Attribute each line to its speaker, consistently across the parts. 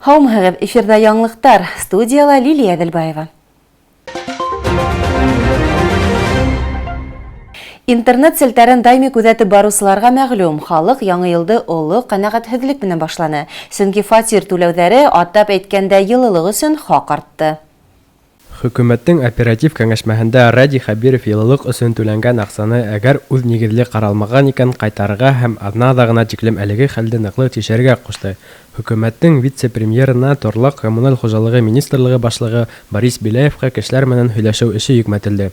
Speaker 1: Һаумыһығыҙ, эфирҙа яңылыҡтар, студияла Лилия Әҙелбаева. Интернет селтәрен даими күҙәтеп барыусыларға мәгълүм, халыҡ яңы йылды оло ҡәнәғәтһеҙлек менән башланы. Сөнки фатир түләүҙәре, атап әйткәндә, йылылыҡ өсөн хаҡ артты.
Speaker 2: Хөкүмәттең оператив кәңәшмәһендә Радий Хәбиров йылылыҡ өсөн түләнгән аҡсаны, әгәр үҙ нигеҙле ҡаралмаған икән, ҡайтарырға һәм аҙна аҙағына тиклем әлеге хәлде ныҡлы тикшерергә ҡушты. Хөкүмәттең вице-премьерына, торлаҡ-коммуналь хужалығы министрлығы башлығы Борис Беляевҡа кешеләр менән һөйләшеү эше йөкмәтелде.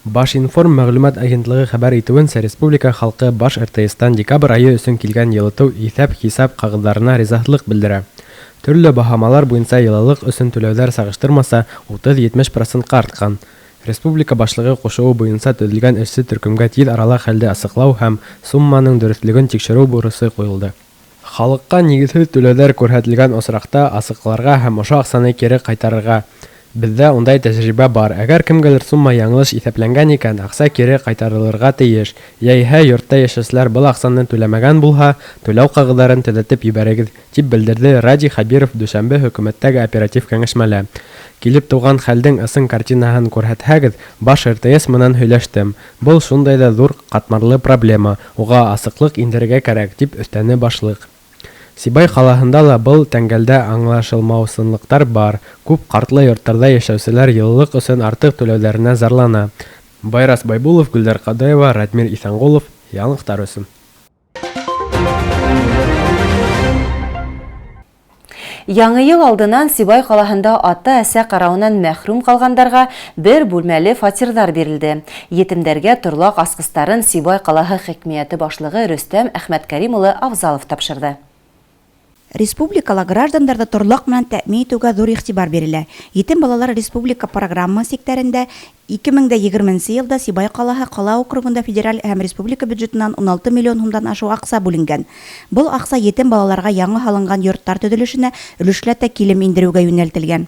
Speaker 2: Башинформ мәгълүмат агентлығы хәбәр итеүенсә, республика халҡы Баш РТСтан декабрь айы өсөн килгән йылытыу иҫәп-хисап ҡағыҙҙарына ризаһыҙлыҡ белдерә. Төрлө баһамалар буйынса йылылыҡ өсөн түләүҙәр сағыштырмаса 30-70 процентҡа артҡан. Республика башлығы ҡушыуы буйынса төҙөлгән эшсе төркөмгә тиҙ арала хәлде асыҡлау һәм сумманың дөрөҫлөгөн тикшереү бурысы ҡуйылды. Халыҡҡа нигеҙһеҙ түләүҙәр күрһәтелгән осраҡта асыҡларға һәм ошо аҡсаны кире ҡайтарырға. Беҙҙә ундай тәжрибә бар. Әгәр кемгәлер сумма яңылыш иҫәпләнгән икән, аҡса кире ҡайтарылырға тейеш. Йә иһә йортта йәшәүселәр был аҡсаны түләмәгән булһа, түләү ҡағыҙҙарын төҙәтеп ебәрегеҙ, тип белдерҙе Радий Хәбиров дүшәмбе хөкүмәттәге оператив кәңәшмәлә. Килеп тыуған хәлдең ысын картинаһын күрһәтһәгеҙ, Баш РТС менән һөйләштем. Был шундай ҙа ҙур ҡатмарлы проблема, уға асыҡлыҡ индерергә кәрәк, тип өҫтәне башлыҡ. Сибай ҡалаһында ла был тәңгәлдә аңлашылмаусанлыҡтар бар. Күп ҡатлы йорттарҙа йәшәүселәр йылылыҡ өсөн артыҡ түләүҙәренә зарлана. Байрас Байбулов, Гөлдәр Ҡадыева, Радмир Иҫәнғолов. Яңылыҡтар өсөн.
Speaker 1: Яңы йыл алдынан Сибай ҡалаһында ата-әсә ҡарауынан мәхрүм ҡалғандарға бер бүлмәле фатирҙар бирелде. Етемдәргә торлаҡ асҡыстарын Сибай ҡалаһы хакимиәте башлығы Рөстәм Әхмәткәрим улы Авзалов тапшырҙы.
Speaker 3: Республикала граждандарҙы торлаҡ менән тәьмин итеүгә ҙур иғтибар бирелә. Етем балалар республика программаһы сиктәрендә 2020 нсе йылда Сибай ҡалаһы ҡала округында федераль һәм республика бюджетынан 16 миллион һумдан ашыу аҡса бүленгән. Был аҡса етем балаларға яңы һалынған йорттар төҙөлөшөнә өлөшләтә килем индереүгә йүнәлтелгән.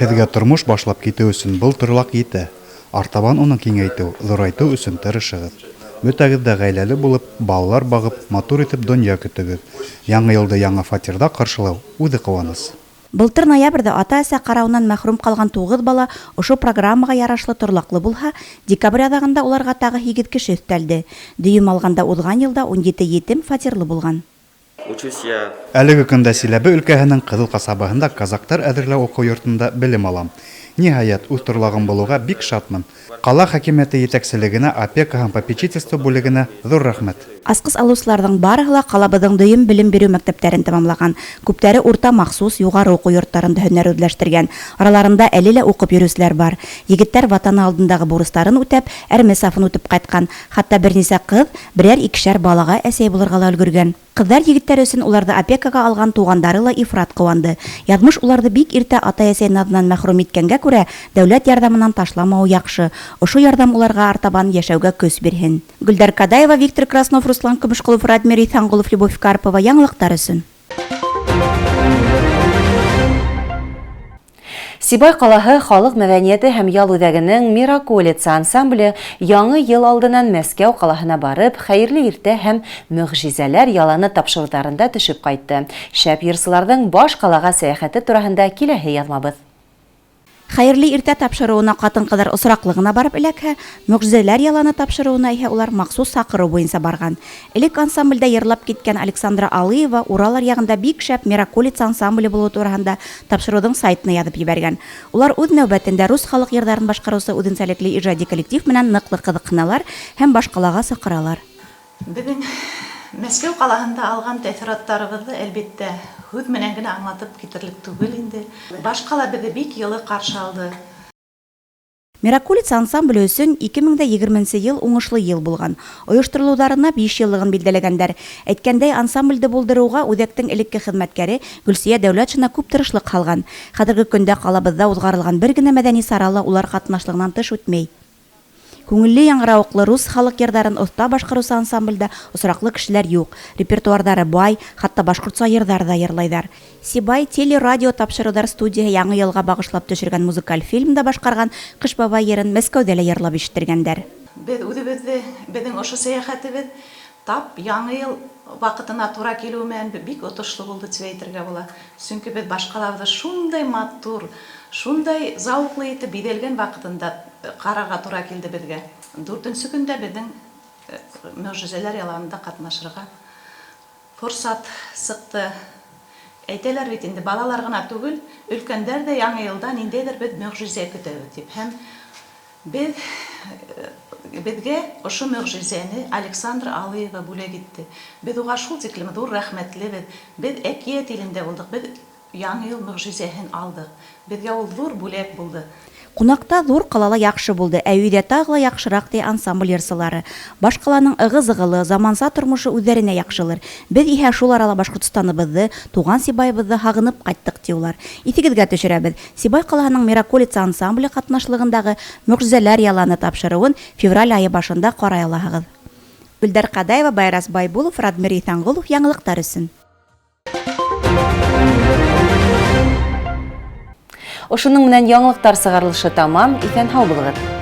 Speaker 4: Һеҙгә тормош башлап китеү өсөн был торлаҡ етә. Артабан уны киңәйтеү, ҙурайтыу өсөн тырышығыҙ. Бөтәгеҙ ҙә ғаиләле булып, балалар бағып, матур итеп донъя көтөгөҙ. Яңы йылды яңы фатирҙа ҡаршылау үҙе ҡыуаныс.
Speaker 3: Былтыр ноябрҙә ата-әсә ҡарауынан мәхрүм ҡалған туғыҙ бала ошо программаға ярашлы торлаҡлы булһа, декабрь аҙағында уларға тағы һигеҙ кеше өҫтәлде. Дөйөм алғанда уҙған йылда 17 етем фатирлы булған.
Speaker 5: Учусь я.
Speaker 4: Әлеге көндә Силәбе өлкәһенең Ҡыҙыл ҡасабаһында казактар әҙерләү уҡыу йортонда белем алам. Ниһайәт, үҙ торлағым булыуға бик шатмын. Ҡала хакимиәте етәкселегенә, опека һәм попечительство бүлегенә ҙур рәхмәт.
Speaker 3: Асҡыс алыусыларҙың барыһы ла ҡалабыҙҙың дөйөм белем биреү мәктәптәрен тамамлаған. Күптәре урта махсус юғары уҡыу йорттарында һөнәр үҙләштергән. Араларында әле лә уҡып йөрөүселәр бар. Егеттәр Ватаны алдындағы бурыстарын үтәп, әрме сафын үтеп ҡайтҡан. Хатта бер нисә ҡыҙ берәр-икешәр балаға әсәй булырға ла өлгөргән. Ҡыҙҙар егеттәр өсөн уларҙы опекаға алған туғандары ла ифрат ҡыуанды. Яҙмыш уларҙы бик иртә атай-әсәй наҙынан мәхрүм иткәнгә күрә, дәүләт ярҙамынан ташламауы яҡшы. Ошо ярҙам уларға артабан йәшәүгә көс бирһен. Гөлдәр Кадаева, Виктор Краснов, Руслан Көмөшҡолов, Радмир Иҫәнғолов, Любовь Карпова. Яңылыҡтар өсөн.
Speaker 1: Сибай ҡалаһы халыҡ мәҙәниәте һәм ял үҙәгенең Мираколица ансамбле яңы йыл алдынан Мәскәү ҡалаһына барып, хәйерле иртә һәм мөғжизәләр яланы тапшырыуҙарында төшөп ҡайтты. Шәп йырсыларҙың баш ҡалаға сәйәхәте тураһында киләһе яҙмабыҙ.
Speaker 3: Хәйерле иртә тапшырыуына ҡатын-ҡыҙҙар осраҡлы ғына барып эләкһә, мөғжизәләр яланы тапшырыуына иһә улар махсус саҡырыу буйынса барған. Элек ансамблдә йырлап киткән Александра Алыева Урал аръяғында бик шәп Мираколица ансамбле булыуы тураһында тапшырыуҙың сайтына яҙып ебәргән. Улар үҙ нәүбәтендә рус халыҡ йырҙарын башҡарыусы үҙенсәлекле ижади коллектив менән ныҡлы ҡыҙыҡһыналар һәм башҡалаға саҡыралар.
Speaker 6: Беҙҙең Мәскәү ҡалаһында алған тәьҫораттарыбыҙҙы, әлбиттә, һүҙ менән генә аңлатып китерлек түгел инде. Баш ҡала беҙҙе бик йылы ҡаршы алды.
Speaker 3: Мираколица ансамбле өсөн 2020 йыл уңышлы йыл булған. Ойошторолоуҙарына 5 йыллығын билдәләгәндәр. Әйткәндәй, ансамблде булдырыуға үҙәктең элекке хеҙмәткәре Гөлсиә Дәүләтшина күп тырышлыҡ һалған. Хәҙерге көндә ҡалабыҙҙа уҙғарылған бер генә мәҙәни сара ла улар ҡатнашлығынан тыш үтмәй. Күңелле яңғырауыҡлы рус халыҡ йырҙарын оҫта башҡарыусы ансамблдә осраҡлы кешеләр юҡ. Репертуарҙары бай, хатта башҡортса йырҙар ҙа йырлайҙар. Сибай теле-радио тапшырыуҙар студияһы яңы йылға бағышлап төшөргән музыкаль фильмда башҡарған Ҡыш бабай йырын Мәскәүҙә лә йырлап ишеттергәндәр.
Speaker 6: Беҙ үҙебеҙҙе, беҙҙең ошо сәйәхәтебеҙ Тап Яңы ел ваҡытына тура килеүе менән бик отошло булды тип әйтергә була. Сөнки беҙ башҡалабыҙҙы шундай матур, шундай зауыҡлы итеп биҙәлгән ваҡытында ҡарарға тура килде беҙгә. Дүртенсе көндә беҙҙең Мөгъжизәләр яланында ҡатнашырға форсат сыҡты. Әйтәләр бит инде, балалар ғына түгел, өлкәндәр дә Яңы йылда ниндәйҙер беҙ мөгъжизә көтәбеҙ тип. Һәм беҙ беҙгә ошо мөгъжизәне Александра Алыева бүләк итте. Беҙ уға шул тиклем ҙур рәхмәтлебеҙ. Беҙ әкиәт илендә булдыҡ, беҙ Яңы йыл мөгъжизәһен алдыҡ. Беҙгә ул ҙур бүләк булды.
Speaker 3: Ҡунаҡта ҙур ҡалала яҡшы булды, ә өйҙә тағы ла яҡшыраҡ, ти ансамбль йырсылары. Башҡаланың ығы-зығылы, заманса тормошо үҙҙәренә яҡшылыр. Беҙ иһә шул арала Башҡортостаныбыҙҙы, туған Сибайыбыҙҙы һағынып ҡайттыҡ, ти улар. Иҫегеҙгә төшөрәбеҙ, Сибай ҡалаһының Мироколица ансамбле ҡатнашлығындағы Мөгъжизәләр яланы тапшырыуын февраль айы башында ҡарай алаһығыҙ. Гөлдәр Ҡадаева, Байрас Байбулов, Радмир Иҫәнғолов яңылыҡтар өсөн.
Speaker 1: Ошоноң менән яңылыҡтар сығарылышы тамам. Иҫән-һау булығыҙ.